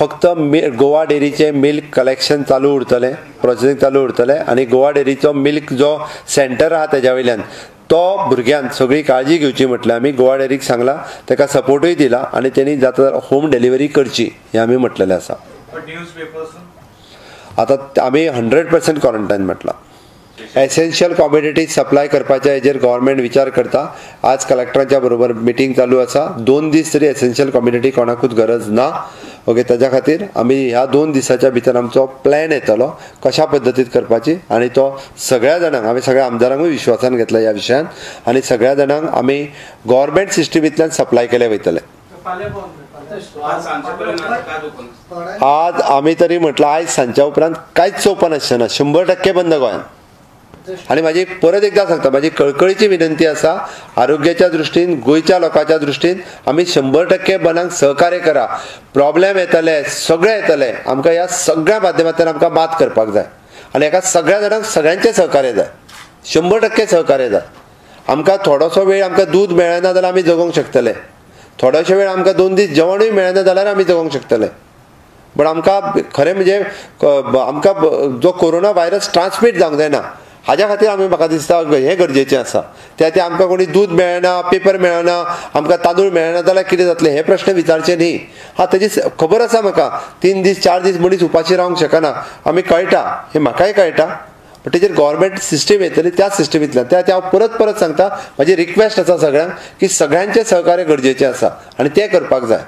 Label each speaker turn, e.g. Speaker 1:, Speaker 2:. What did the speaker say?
Speaker 1: फक्त Goa डेअरीचें milk collection चालू उरतलें, प्रोसेसींग चालू उरतलें आनी गोवा डेअरीचो मिल्क जो सेंटर आहा तेज्या वयल्यान तो भुरग्यान सगळी काळजी घेवची म्हटल्यार आमी गोवा डेअरीक सांगला, ताका सपोर्टूय दिला आनी तेणी जाता होम डिलिव्हरी करची हें आमी म्हटलेलें आसा. आतां आमी 100% क्वॉरंटायन म्हटलां. एसेन्शियल कॉमोडिटीज सप्लाय करपाच्या हेजेर गव्हर्मेंट विचार करता. आज कलेक्टरांच्या बरोबर मिटींग चालू आसा. 2 दीस तरी एसेन्शियल कॉमोडिटी कोणाकूच गरज ना. ओके, ताज्या खातीर आमी ह्या 2 दिसाच्या भितर आमचो प्लॅन येतलो कशा पद्दतीन करपाची आनी तो सगळ्या जाणांक आमी सगळ्या आमदारांकूय विश्वासान घेतला ह्या विशयान आनी सगळ्या जाणांक आमी गव्हर्मेंट सिस्टमींतल्यान सप्लाय केले वयतले. आज आमी तरी म्हटलं आयज सांजच्या उपरांत कांयच ओपन आसचें ना, 100% बंद गोंयांत. आनी म्हाजी परत एकदां सांगता, म्हाजी कळकळीची विनंती आसा, आरोग्याच्या दृश्टीन गोंयच्या लोकांच्या दृश्टीन आमी 100% बनाक सहकार्य करा. प्रॉब्लेम येतले, सगळे येतले, आमकां ह्या सगळ्या माध्यमांतल्यान आमकां मात करपाक जाय आनी हेका सगळ्या जाणांक सगळ्यांचें सहकार्य जाय, 100% सहकार्य जाय. आमकां थोडोसो वेळ आमकां दूद मेळना जाल्यार आमी जगोंक शकतले, थोडोसो वेळ आमकां 2 दीस जेवणूय मेळना जाल्यार आमी जगोंक शकतले, बट आमकां खरें म्हणजे आमकां जो कोरोना व्हायरस ट्रान्समीट जावंक जायना हाज्या खातीर आमी म्हाका दिसता हें गरजेचें आसा. त्या खातीर आमकां कोणी दूद मेळना, पेपर मेळना, आमकां तांदूळ मेळना जाल्यार कितें जातलें हे प्रश्न विचारचे न्ही. हा, तेजी खबर आसा म्हाका, 3 दीस 4 दीस मनीस उपाशी रावंक शकना, आमी कळटा, हें म्हाकाय कळटा, बट तेजेर गव्हर्मेंट सिस्टम येतली त्या सिस्टमींतल्यान त्या हांव परत परत सांगता, म्हाजी रिक्वेस्ट आसा सगळ्यांक की सगळ्यांचें सहकार्य गरजेचें आसा आनी तें करपाक जाय.